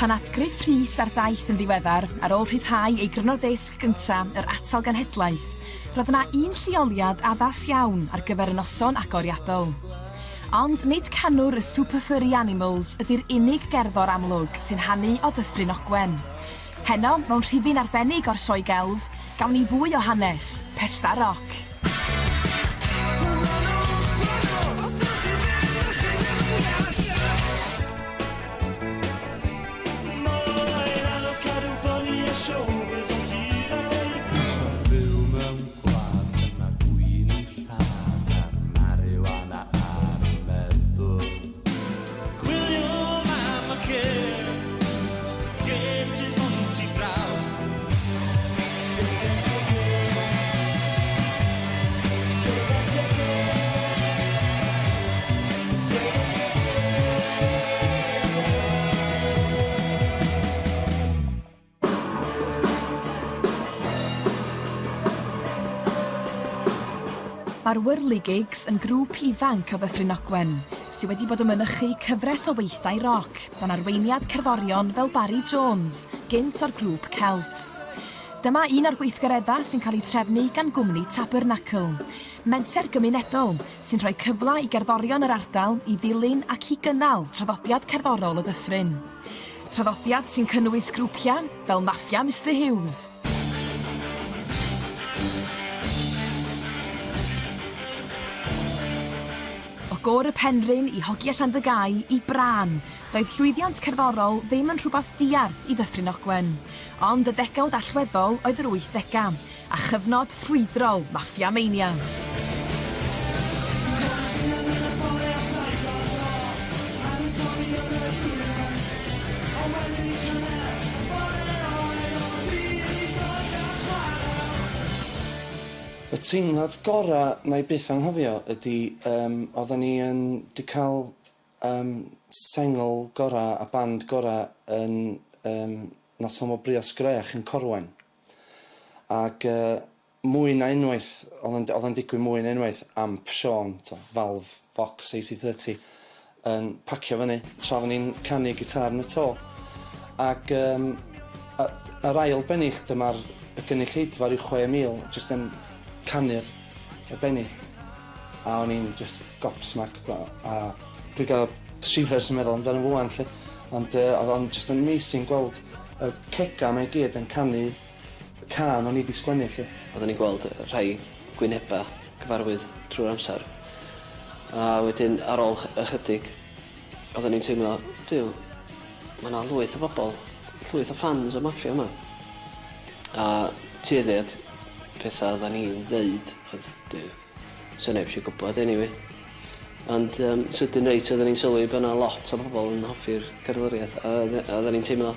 Pan ath Gruff Rhys ar daith yn ddiweddar, ar ôl rhyddhau ei gryno ddisg gynta, Yr Atal Genhedlaeth, roedd yna un lleoliad addas iawn ar gyfer y noson agoriadol. Ond nid canwr y Super Furry Animals ydi'r unig gerddor amlwg sy'n hanu o Ddyffryn Ogwen. Heno, mewn rhifyn arbennig o'r Sioe Gelf, gawn ni fwy o hanes Pesda Roc. Chwilio am y cer, lle tu hwnt i draw. Sega sega, sega sega, sega sega. Mae'r Whirligigs yn grŵp ifanc o Ddyffryn Ogwen sy wedi bod yn mynychu cyfres o weithdai roc dan arweiniad cerddorion fel Barry Jones, gynt o'r grŵp Celt. Dyma un o'r gweithgareddau sy'n cael eu trefnu gan gwmni Tabernacl, menter gymunedol sy'n rhoi cyfle i gerddorion yr ardal i ddilyn ac i gynnal traddodiad cerddorol y dyffryn. Traddodiad sy'n cynnwys grwpiau fel Maffia Mister Huws. O Gôr y Penrhyn i Hogia Llandygái i Brân, doedd llwyddiant cerddorol ddim yn rhywbeth diarth i Ddyffryn Ogwen. Ond y degawd allweddol oedd yr wythdegau, a chyfnod ffrwydrol Maffia Mania. Y teimlad gora 'na i byth anghofio ydi yym oddan ni yn 'di ca'l yym sengl gora a band gora yn yym Noson Wobrwyo Sgrech yn Corwen. Ac yy mwy na unwaith o'dd o'n o'dd o'n digwydd mwy na unwaith amp Siôn t'o' valve Vox AC30 yn pacio fyny tra oddan ni'n canu gitâr yn y to. Ac yym y yr ail bennill dyma'r y gynulleidfa ryw 6,000 jyst yn canu'r y bennill. A o'n i'n jyst gobsmacked a a dwi ga'l shivers yn meddwl amdano fo 'wan 'lly. Ond yy o'dd o'n jyst amazing gweld y cega 'ma i gyd yn canu y cân o'n i 'di sgwennu 'lly. Oedden ni'n gweld rhai gwyneba cyfarwydd trwy'r amser a wedyn ar ôl ychydig oedden ni'n teimlo, Duw, ma' 'na lwyth o bobol, llwyth o ffans o Maffia 'ma. A tueddiad petha oddan ni'n ddeud oedd, Duw, 'sa neb isio gwbod eniwe. Ond yym sydyn reit oedden ni'n sylwi bo' 'na lot o bobol yn hoffi'r cerddoriaeth a odd- oedden ni'n teimlo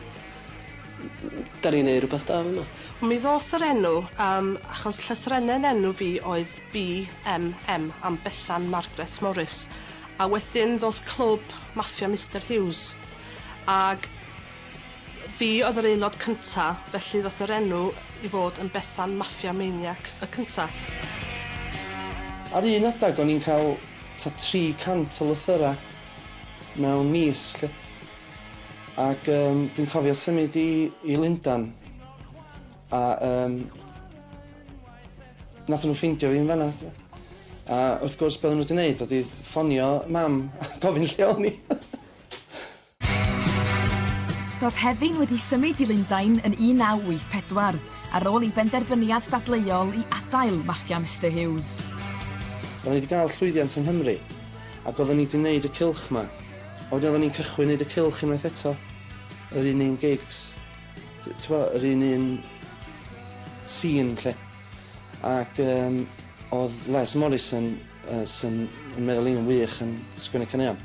'dan ni'n neud rwbeth da fama. Mi ddoth yr enw yym achos llythrennen enw fi oedd BMM am Bethan Margaret Morris a wedyn ddoth clwb Maffia Mister Huws ag fi oedd yr aelod cynta felly ddoth yr enw i fod yn Bethan Maffia Maniac y cynta. Ar un adag o'n i'n cael tua 300 o lythyrau mewn mis 'lly. Ac yym dwi'n cofio symud i i Lundan a yym nathon nhw ffeindio fi yn fan'na t'mo'. A wrth gwrs be' odden nhw 'di neud o'dd 'di ffonio mam a gofyn lle o'n i. Roedd Hefin wedi symud i Lundain yn 1984, ar ôl ei benderfyniad dadleuol i adael Maffia Mister Huws. Oedden ni 'di gael llwyddiant yng Nghymru, ac oedden ni 'di neud y cylch 'ma, a wedyn oedden ni'n cychwyn neud y cylch unwaith eto, yr un un gigs, t'bo' yr un un scene 'lly. Ac yym o'dd Les Morrison yy sy'n yn meddwl i'n wych yn sgwennu caneuon.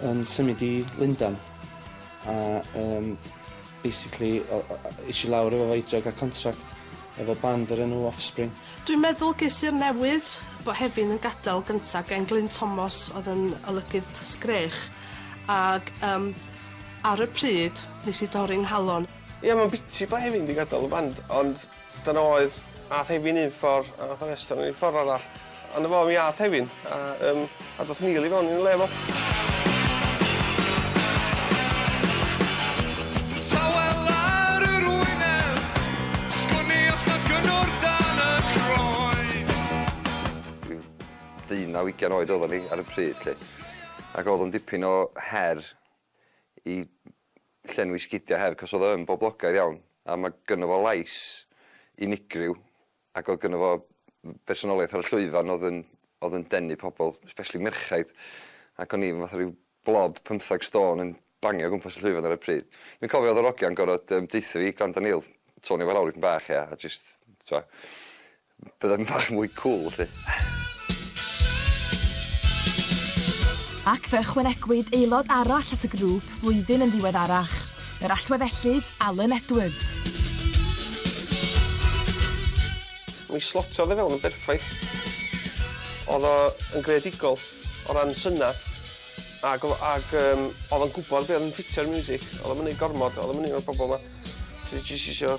yn symud i Lundan a yym basically o- o- es i lawr efo fo i drio ga'l contract efo band o'r enw Offspring. Dwi'n meddwl ges i'r newydd bo' Hefin yn gadel gynta gen Glyn Tomos o'dd yn olygydd Sgrech ag yym ar y pryd nes i dorri 'nghalon. Ia ma'n biti bo' Hefin 'di gadal y band ond Dyna oedd, ath Hefin un ffordd, a ath yr rest ohonon ni ffordd arall. A 'na fo, mi ath Hefin, a yym, a doth Neil i fewn yn 'i le fo. Deunaw, ugian oed oeddan ni ar y pryd 'lly. Ac o'dd o'n dipyn o her i llenwi sgidia Hef 'cos o'dd o yn boblogaidd iawn a ma' gynno fo lais unigryw ac o'dd gynno fo bersonoliaeth ar y llwyfan o'dd yn o'dd yn denu pobol, especially merchaid ac o'n i fatha ryw blob pymthag stôn yn bangio o gwmpas y llwyfan ar y pryd. Dwi'n cofio o'dd yr ogia'n gor'od yym deutha fi gwranda Neil, tonio fo lawr dipyn bach ia a jyst t'mo' Byddai'n bach mwy cŵl 'lly. Ac fe ychwanegwyd aelod arall at y grŵp flwyddyn yn ddiweddarach, yr allweddellydd Alan Edwards. Mi slotiodd e fewn yn berffaith. O'dd o yn greadigol o ran synna ag o'dd ag yym o'dd o'n gwbod be' o'dd yn ffitio'r miwsig. O'dd o'm yn neud gormod, o'dd o'm yn un o'r bobol 'ma sy jyst isio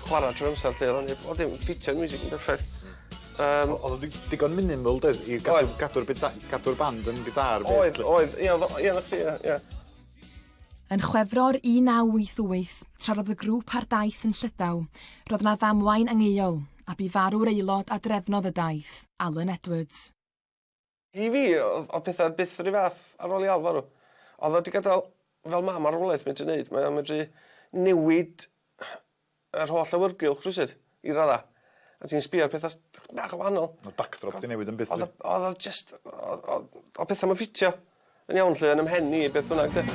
chwarae trwy'r amser 'lly, oedd o'n neud bob dim, ffitio'r miwsig yn berffaith. Yym. Oedd o'n digon minimal doedd i gadw, gadw'r gadw'r band yn gitar. Oedd, oedd, ie, oedd, ie, 'na chdi, ie, ie. Yn Chwefror 1988, tra roedd y grŵp ar daith yn Llydaw, roedd 'na ddamwain angheuol, a bu farw'r aelod a drefnodd y daith, Alan Edwards. I fi, oedd oedd pethau byth yr un fath ar ôl i Al farw. Oedd o 'di gadael, fel ma' marwolaeth medru neud, mae o'n medru newid yr holl awyrgylch rywsut, i radda. A ti'n sbio ar petha s- chydig bach yn wahanol. O'dd backdrop 'di newid yn byth. O'dd o o'dd o jyst o'dd o'dd o'dd petha 'm yn ffitio yn iawn 'lly yn 'y mhen i beth bynnag 'de.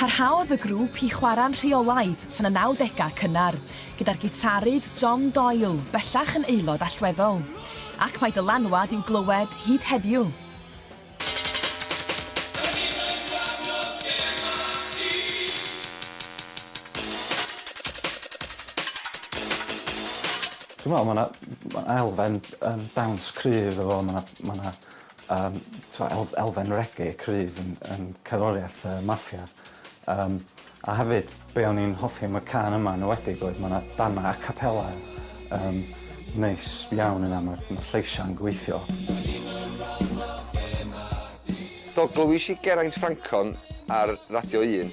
Parhaodd y grŵp i chwarae'n rheolaidd tan y nawdegau cynnar, gyda'r gitarydd John Doyle bellach yn aelod allweddol, ac mae dylanwad i'w glywed hyd heddiw. Dwi'n meddwl ma' 'na ma' 'na elfen yym dawns cryf efo ma' 'na ma' 'na yym t'mo' elf- elfen reggae cryf yn yn cerddoriaeth yy Maffia. Yym a hefyd be' o'n i'n hoffi am y cân yma yn ewedig oedd ma' 'na dana a capella yym neis iawn yna ma'r ma'r lleisia'n gweithio. Do, glywis i Geraint Ffrancon ar Radio Un,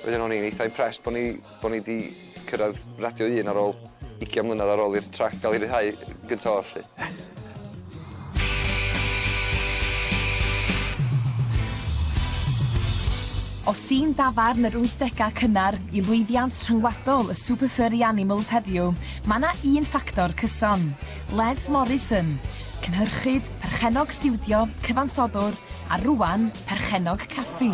wedyn o'n i'n eitha impressed bo' ni bo' ni 'di cyrraedd Radio Un ar ôl ugian mlynedd ar ôl i'r trac gael ei ryddhau gynta oll 'lly. O sîn dafarn yr wythdegau cynnar i lwyddiant rhyngwladol y Super Furry Animals heddiw, mae 'na un ffactor cyson, Les Morrison, cynhyrchydd, perchennog stiwdio, cyfansoddwr, a rŵan, perchennog caffi.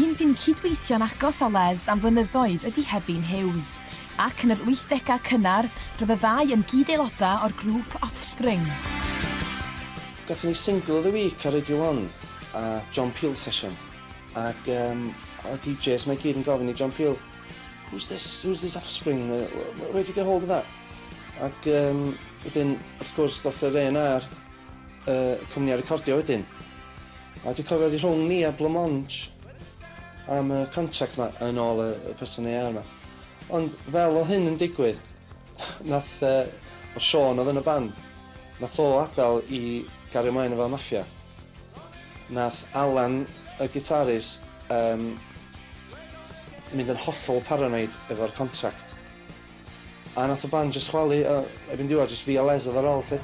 Un fu'n cydweithio'n agos â Les am flynyddoedd ydy Hefin Hughes, ac yn yr wythdegau cynnar, roedd y ddau yn gyd-aelodau o'r grŵp Offspring. Gathon ni single of the week ar Radio One a John Peel session ac yym o'dd y DJs 'ma i gyd yn gofyn i John Peel who's this who's this Offspring where'd you get hold of that? Ac yym wedyn wrth gwrs ddoth yr A&R yy cwmni a recordio wedyn. A dwi'n cofio oedd hi rhwng ni a Blancmange am y contract 'ma yn ôl y y person A&R 'ma. Ond fel o'dd hyn yn digwydd nath yy o' Siôn o'dd yn y band nath o adal i gario mlaen efo Maffia. Nath Alan y gitarist yym mynd yn hollol paranoid efo'r contract. A nath y band jyst chwalu a erbyn diwedd jyst fi a Les oedd ar ôl 'lly.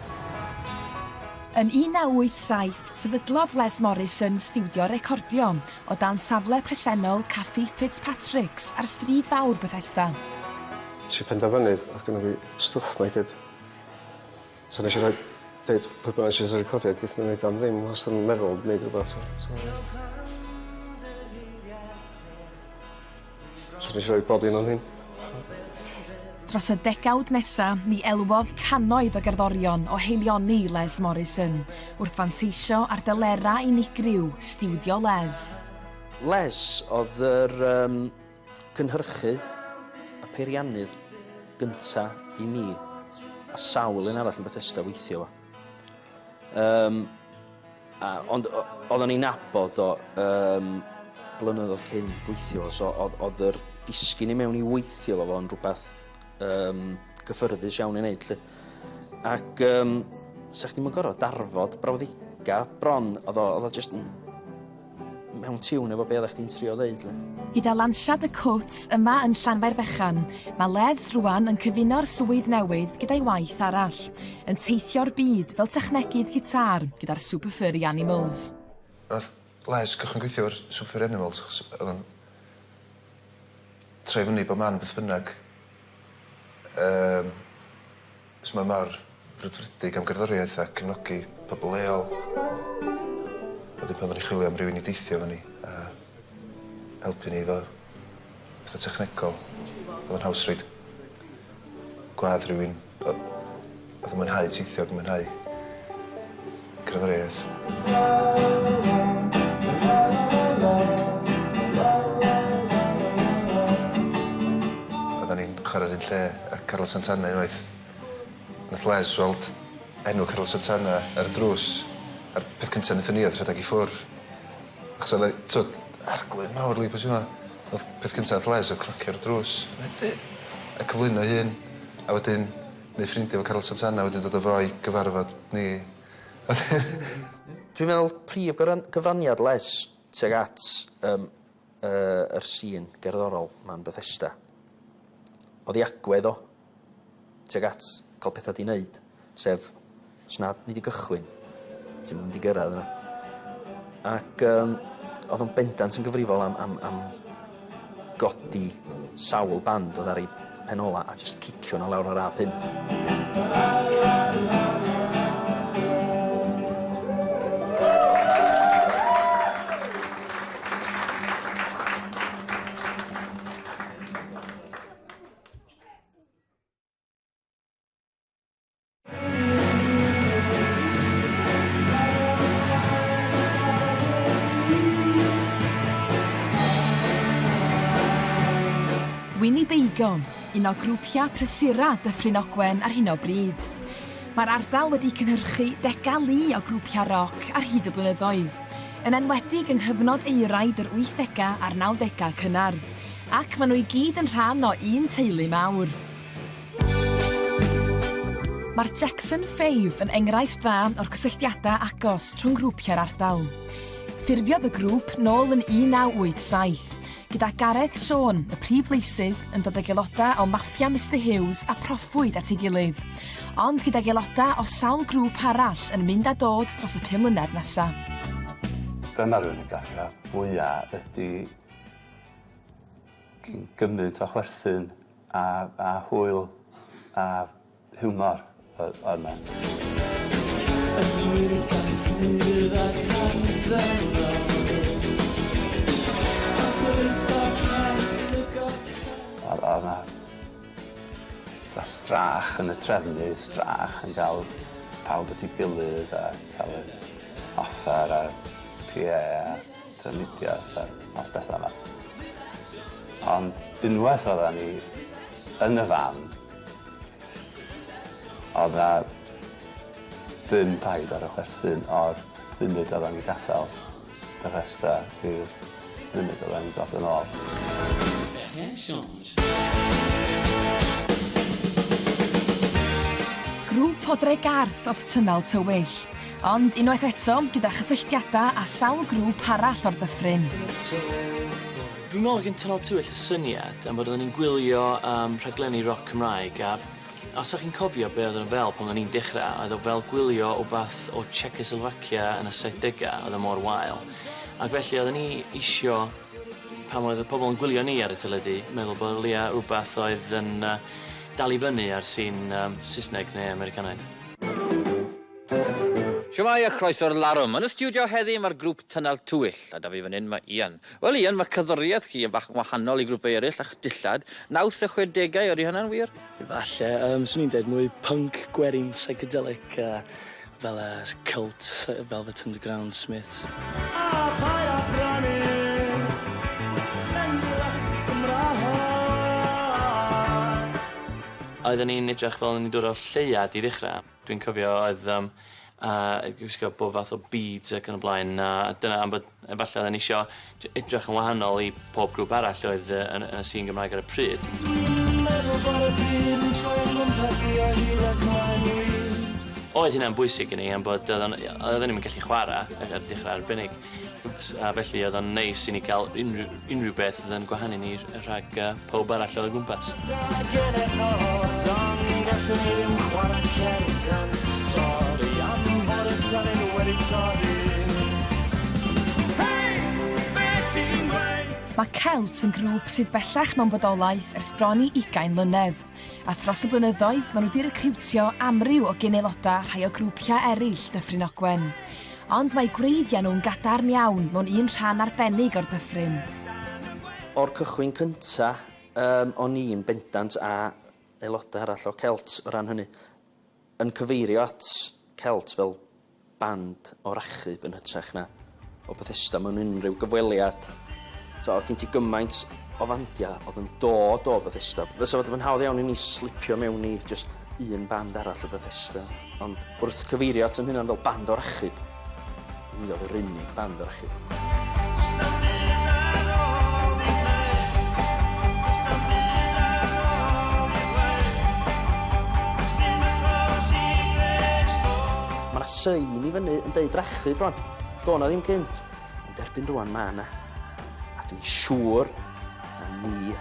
Yn 1987, sefydlodd Les Morrison stiwdio recordio o dan safle presennol Caffi Fitzpatrick's ar Stryd Fawr Bethesda. Nes i penderfynu oedd gynno fi stwff 'ma i gyd. So nes i rhoi deud pwy bynnag sydd eisiau recordio geith nhw wneud am ddim os nhw'n meddwl wneud rhywbeth. So, So nes i roi bob dim am ddim. Dros y degawd nesa, mi elwodd cannoedd o gerddorion o haelioni Les Morrison wrth fanteisio ar delerau unigryw Stiwdio Les. Les oedd yr um, cynhyrchydd a peiriannydd gynta i mi a sawl un arall yn Bethesda weithio fo. Um, A, ond oedden ni'n nabod o um, blynyddoedd cyn gweithio fo, so oedd yr disgyn i mewn i weithio fo fo'n rhywbeth um, gyffyrddus iawn i wneud. Lly. Ac um, sa chdi'm yn gorfod darfod brawddega bron, oedd o, oedd o just yn mewn tiwn efo be oeddach chdi'n trio ddeud 'lly. Gyda lansiad y Cwt yma yn Llanfairfechan, mae Les rwan yn cyfuno'r swydd newydd gyda'i waith arall, yn teithio'r byd fel technegydd gitâr gyda'r Super Furry Animals. Nath Les gychwyn gweithio efo'r Super Furry Animals achos oedd o'n troi fyny bob man beth bynnag. Yym so mae mor frwdfrydig am gerddoriaeth a cefnogi pobl leol. Wedyn pan o'n ni'n chwilio am rywun i deithio efo ni a helpu ni efo petha technegol, oedd o'n haws roid gwadd rywun oedd yn mwynhau teithio ac yn mwynhau cerddoriaeth. Oeddan ni'n chwarae'r un lle a Carlos Santana unwaith. Nath Les weld enw Carlos Santana ar y drws a'r peth cynta nethon ni oedd rhedeg i ffwr'. Achos oedd e t'wod arglwydd mawr li pwy sy 'ma? Nath peth cynta nath Les oedd cnocio'r drws. A cyflwyno ei hun a wedyn neud ffrindia efo Carlos Santana wedyn dod â fo i gyfarfod ni. Dwi'n meddwl prif gyfran- gyfraniad Les tuag at yym yy yr sîn gerddorol 'ma'n Bethesda o'dd 'i agwedd o tuag at ca'l petha 'di neud, sef os nad nei di gychwyn ti'm yn mynd i gyrraedd yna. Ac yym o'dd o'n bendant yn gyfrifol am am am godi sawl band o'dd ar 'u pen ola a jyst cicio n'w lawr yr A pump. Winnie Beigo, un o grwpiau prysura Dyffryn Ogwen ar hyn o bryd. Mae'r ardal wedi cynhyrchu degau lu o grwpiau roc ar hyd y blynyddoedd, yn enwedig yng nghyfnod euraid yr wythdegau a'r nawdegau cynnar, ac maen nhw i gyd yn rhan o un teulu mawr. Mae'r Jackson Five yn enghraifft dda o'r cysylltiadau agos rhwng grwpiau'r ardal. Ffurfiodd y grŵp nôl yn 1987, gyda Gareth Siôn, y prif leisydd, yn dod ag aelodau o Maffia Mister Huws a Proffwyd at ei gilydd, ond gydag aelodau o sawl grŵp arall yn mynd a dod dros y pum mlynedd nesa. Be ma' rywun yn gofio fwya ydi gin gymint o chwerthin a a hwyl a hiwmor o- oedd 'na. O'dd o'dd 'na fatha strach yn y trefnu, strach yn ga'l pawb at 'i gilydd a ca'l yr offer a'r Pee Ay a trafnidiaeth a'r holl betha 'ma. Ond unwaith oddan ni yn y fan o'dd 'na ddim paid ar y chwerthin o'r funud oddan ni'n gadal Bethesda i'r funud oddan ni'n dod yn ôl. Grŵp o Dregarth o'dd Tynal Tywyll. Ond unwaith eto, gyda chysylltiadau â sawl grŵp arall o'r dyffryn. Dwi'n meddwl gen Tynal Tywyll y syniad am bod oedden ni'n gwylio um, rhaglenni roc Cymraeg a os o'ch chi'n cofio be oedd o'n fel pan oedden ni'n dechrau, oedd o fel gwylio wbath o Czechoslovakia yn y 70au, oedd o mor wael. Ac felly oedden ni isio, pan oedd y pobl yn gwylio ni ar y teledu, meddwl bod o leia rhywbeth oedd yn uh, dal i fyny ar sîn um, Saesneg neu Americanaidd. Shwmae a chroeso'r larwm. Yn y stiwdio heddi mae'r grŵp Tynal Tywyll, a 'da fi fan hyn mae Ian. Wel Ian, mae cerddoriaeth chi yn bach yn wahanol i grwpau eraill, a'ch dillad. Naws y chwedegau, ydy hynna'n wir? Falle, yym, swn i'n deud mwy punk, gwerin, psychedelic, a fel yy Cult, Velvet Underground, Smiths. A paid â prynu Gymraeg. Oedden ni'n edrych fel o'n ni'n dod o'r lleuad i ddechra. Dwi'n cofio oedd yym yy gwisgo bob fath o beads ac yn y blaen a dyna am bod efallai oedden ni isio j- edrych yn wahanol i pob grŵp arall oedd yy yn y yn y sîn Gymraeg ar y pryd. Dwi'n meddwl bod y byd yn troi o gwmpas i o hyd ac mae'n wir. Oedd hynna'n bwysig i ni am bod oedden oedden ni'm yn gallu chwara ar y dechra arbennig. A felly oedd o'n neis i ni gael unrhyw, unrhyw beth oedd yn gwahanu ni rhag pawb arall oedd o gwmpas. Mae Celt yn grŵp sydd bellach mewn bodolaeth ers bron i ugain mlynedd, a thros y blynyddoedd maen nhw 'di recriwtio amryw o gyn-aelodau rhai o grwpiau eraill Dyffryn Ogwen. Ond mae gwreiddiau nhw'n gadarn iawn mewn un rhan arbennig o'r dyffryn. O'r cychwyn cynta, yym, o'n i'n bendant a aelodau arall o Celt o ran hynny, yn cyfeirio at Celt fel band o Rachub yn hytrach na o Bethesda mewn unrhyw gyfweliad. So, oedd gen ti gymaint o fandiau oedd yn dod o Bethesda. Fysa fod yn hawdd iawn i ni slipio mewn i just un band arall o Bethesda. Ond wrth cyfeirio at yn hunan fel band o Rachub, ni oedd yr unig band o Rachub. Mae 'na sign i fyny yn deud Rachub rwan. Do' 'na ddim cynt. Ond erbyn rwan ma' 'na. A dwi'n siŵr na ni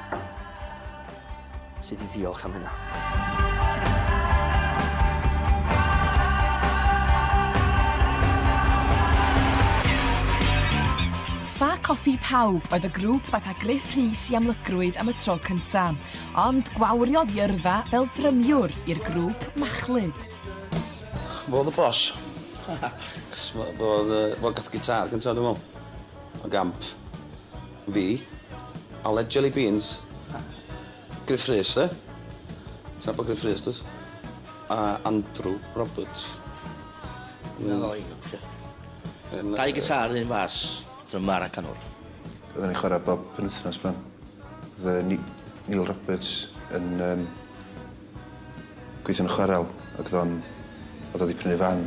sydd i ddiolch am hynna. Ffa Coffi Pawb oedd y grŵp ddaeth â Gruff Rhys i amlygrwydd am y tro cynta', ond gwawriodd ei yrfa fel drymiwr i'r grŵp Machlud. Fo o'dd y boss. 'C'os fo fo o'dd yy fo gath gitar gynta dwi me'wl. O gamp. Fi. Aled Jelly Beans. Gruff Rhys de. Ti'n nabod Gruff Rhys dwt? A Andrew Roberts. Dau gitar, un fas, drymar a canwr. Oedden ni'n chwarae bob penwythnos bron. Oedd Neil Roberts yn um, gweithio yn y chwarel ac oedd o'n oedd o 'di prynu fan.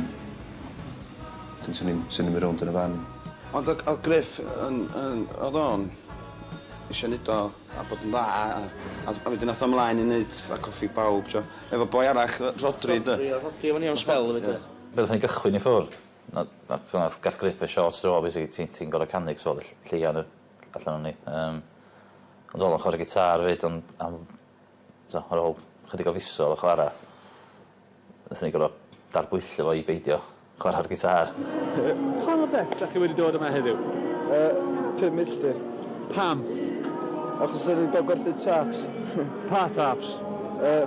Wedyn 'swn i'n swn i'n mynd rownd yn y fan. Ond oedd oedd Gruff yn yn oedd o'n isio neud o a bod yn dda a a a wedyn ath o mlaen i neud Ffa Coffi Bawb t'o'? Efo boi arall yy Rhodri 'de? Rhodri o' Rhodri efo ni am sbel efyd oedd? Fe nathon ni gychwyn i ffwr' na- na- pan nath gath Gruff y short straw basically ti ti'n gor'o' canu 'c'os fo o'dd y ll- lleia yn y allan o'n ni yym ond o'dd o'n chware gitâr 'fyd ond am So, ar ôl chydig o fisoedd o chwarae, wnaethon ni gorfod darbwyllo fo i beidio chwarae'r gitâr. Pa mor bell dach chi wedi dod yma heddiw? Yy, 5 milltir. Pam? Achos o'n i'n gael gwerthu taps. Pa taps?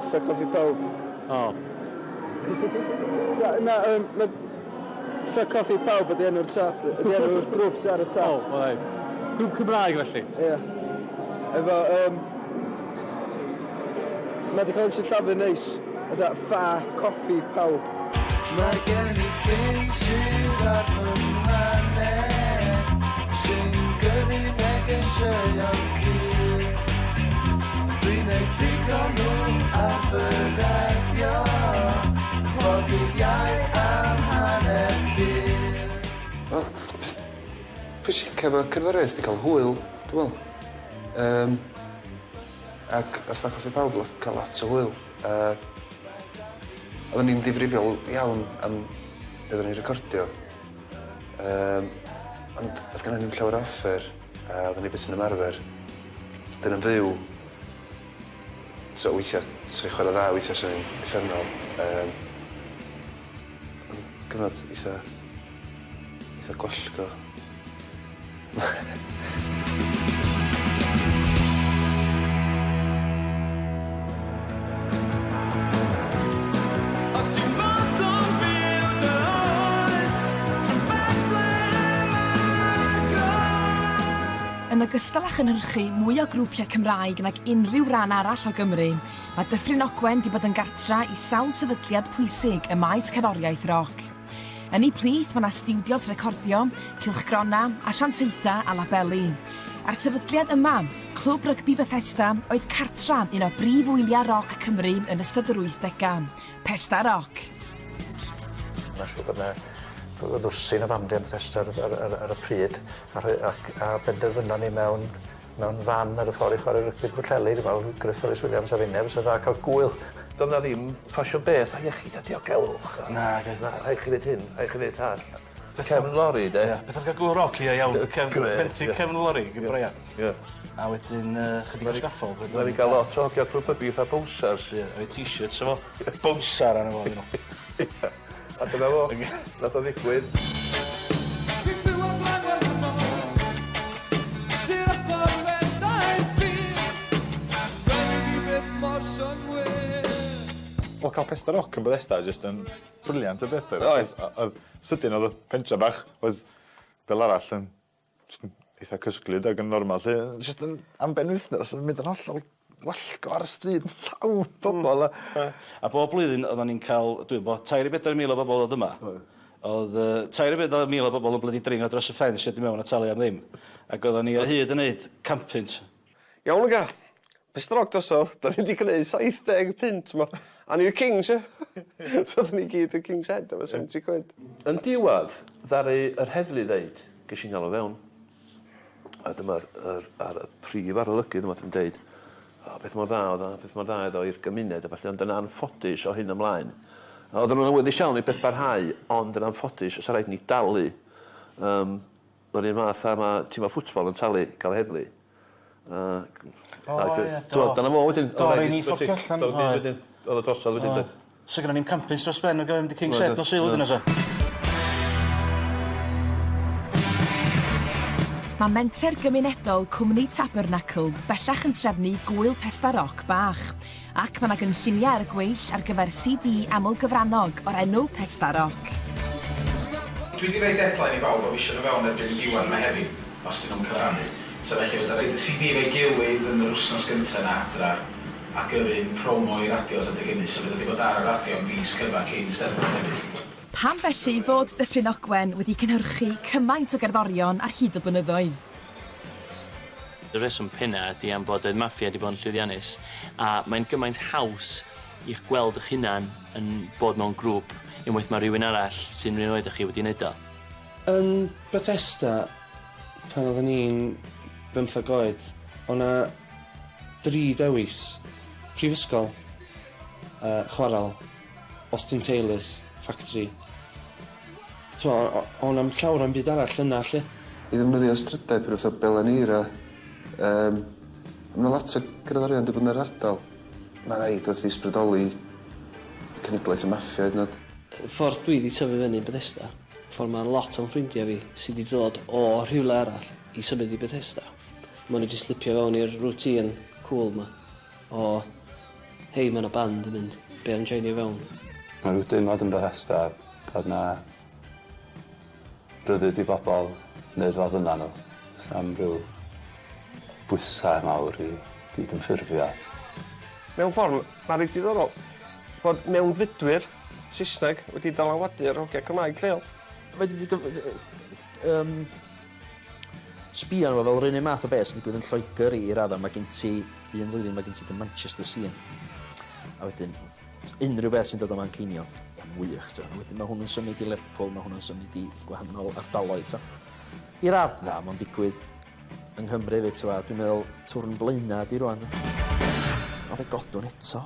Ffa Coffi Pawb. O. Na, ma' Ffa Coffi Pawb ydi enw'r tap, ydi enw'r grŵp sy ar y tap. O, reit. Grŵp Cymraeg felly? Ie. Efo, mae 'di cael ei sillafu neis. Fatha Ffa Coffi Pawb. Mae gen i ffrind sydd ar fy mhlaned sy'n gyrru negeseuon cudd. Dwi'n eu pigo nhw ar fy radio pob dydd Iau am hanner dydd. Wel, peth pwysica efo cerddoriaeth 'di cael hwyl, dwi me'wl. Yym ac oedd Ffa Coffi Pawb lot ca'l lot o hwyl a oedden ni'n ddifrifol iawn am be' oedden ni'n recordio. Ond oedd gynnon ni'm llawer o offer a oedden ni byth yn ymarfer. 'Dyn yn fyw so weithia' swn i'n chwarae dda weithia' swn i'n uffernol. Oedd o'n gyfnod eitha eitha gwallgo. Os ti'n fodlon byw dy oes yn Bethlehem ar groes. Yn ogystal â chynhyrchu mwy o grwpiau Cymraeg nag unrhyw ran arall o Gymru, mae Dyffryn Ogwen 'di bod yn gartra i sawl sefydliad pwysig ym maes cerddoriaeth roc. Yn eu plith mae 'na stiwdios recordio, cylchgronau, asiantaethau a labeli. A'r sefydliad yma, Clwb Rygbi Bethesda, oedd cartra un o brif wyliau roc Cymru yn ystod yr wythdegau, Pesda Roc. Mae'n siŵr bod 'na ddwsin o fandiau yn Bethesda ar ar ar ar y pryd a rhoi ac a benderfynon ni mewn mewn fan ar y ffordd i chwarae rygbi Pwllheli, dwi'n meddwl Gruff Ellis Williams a finne, fysa dda cael gwyl. Doedd 'na ddim ffasiwn beth a iechyd a diogelwch. Nag oedd. Na, rhaid chi neud hyn, rhaid chi neud llall. Cefn lori, de? Ie, beth am gael gwyl roc, ie, iawn. Cefn, Grêt, benthyg ie. cefn lori, gyn Brian. Ie. A wedyn, chydig o scaffold. Nawn ni gael lot o hogia clwb rygbi fatha bowsers. Ie, rhoi t-shirts efo bowsar arno fo, iddyn nhw. A dyna fo, nath o ddigwydd. Wel, cael Pesda Rock yn Bethesda jyst yn brilliant o beth oedd. Oedd. Oedd sydyn oedd y pentre bach oedd fel arall yn jyst yn eitha cysglyd ac yn normal 'lly, jyst yn am benwythnos yn mynd yn hollol wallgo ar y stryd yn llawn bobol a... A bob blwyddyn oeddan ni'n cael, dwi'n bo, tair i bedair mil o bobl ddod yma. Oedd yy, tair i bedair mil o bobl yn blydi dringo dros y ffens i mewn a talu am ddim. Ac oeddan ni o hyd yn neud 100 punt. Iawn oga. Pesda Rock drosodd, da ni wedi gwneud 70 punt ma. A ni'r Kings, ie. So oedden ni gyd y King's Head efo 70 quid. Yn diwedd, ddaru yr heddlu ddeud, ges i'n galw fewn. A dyma'r yr, ar y prif arolygydd yma yn deud, o, beth mor dda oedd o, beth mor dda oedd o i'r gymuned, a falle, ond yn anffodus o hyn ymlaen. A oedden nhw'n awyddus iawn i beth barhau, ond yn anffodus, oes rhaid ni dalu. Um, yr un fath a mae tîm o ffwtbol yn talu gael heddlu. O, ie, do. Dyna fo wedyn. Do, rhaid ni fforcio allan. Wedyn, oedd o drosodd wedyn. Oedd. So gynnon ni'm 100 punt dros ben, o'n mynd i King's Head nos Sul wedyn oes e? Mae menter gymunedol cwmni Tabernacl bellach yn trefnu gŵyl Pesda Roc bach, ac mae 'na gynlluniau ar y gweill ar gyfer CD aml-gyfrannog o'r enw Pesda Roc. Dwi 'di rhoi deadline i bawb o fisio nhw fewn erbyn diwedd Mehefin, os 'dyn nhw'n cyfrannu. So felly fedra roid y CD efo'i gilydd yn yr wsnos gynta 'na adra a gyrru'n promo i radios adeg hynny, so fydd o 'di bod ar y radio am fis cyfa cyn Steddfod hefyd. Pam felly fod Dyffryn Ogwen wedi cynhyrchu cymaint o gerddorion ar hyd y blynyddoedd? Y rheswm penna ydi am bod y Maffia 'di bod yn llwyddiannus a mae'n gymaint haws i'ch gweld eich hunan yn bod mewn grŵp unwaith mae rhywun arall sy'n run oed â chi wedi wneud o. Yn Bethesda, pan oeddwn i'n bymthag oed, o' 'na dri dewis. Prifysgol, chwarel, Austin Taylor's factory. T'mo' o' 'na'm llawer o'm byd arall yna 'lly. I ddefnyddio ystrydeb rhyw fath o Belen Eira yym ma' 'na lot o gerddorion 'di bod yn yr ardal. Ma' raid o'dd 'di ysbrydoli cenedlaeth y maffia hyd yn o'd. Y ffordd dwi 'di tyfu fyny yn Bethesda, ffordd ma' lot o'n ffrindia fi sy 'di dod o rhywle arall i symud i Bethesda, ma' n'w 'di slipio fewn i'r routine cŵl 'ma o hei ma' 'na band yn mynd, be' am joinio fewn? Ma' rhyw deimlad yn Bethesda bod 'na ryddid i bobol neud fel fynna nhw. Sa'm rhyw bwysa mawr i gydymffurfio. Mewn ffordd, mae'n reit diddorol bod mewnfudwyr Saesneg wedi dylanwadu ar hogia Cymraeg lleol. Mae 'di yym sbio arno fo fel yr un un math o beth sy'n digwydd yn Lloegr i raddau. Mae gen ti un flwyddyn, mae gen ti the Manchester scene. A wedyn, unrhyw beth sy'n dod o Manceinion, yn wych. To. A wedyn mae hwnnw'n symud i Lerpwl, mae hwnnw'n symud i gwahanol ardaloedd. To. I raddau, mae'n digwydd yng Nghymru hefyd, ti'n dwi'n meddwl, Twrn Blaenau di rwan. Ond fe godwn eto.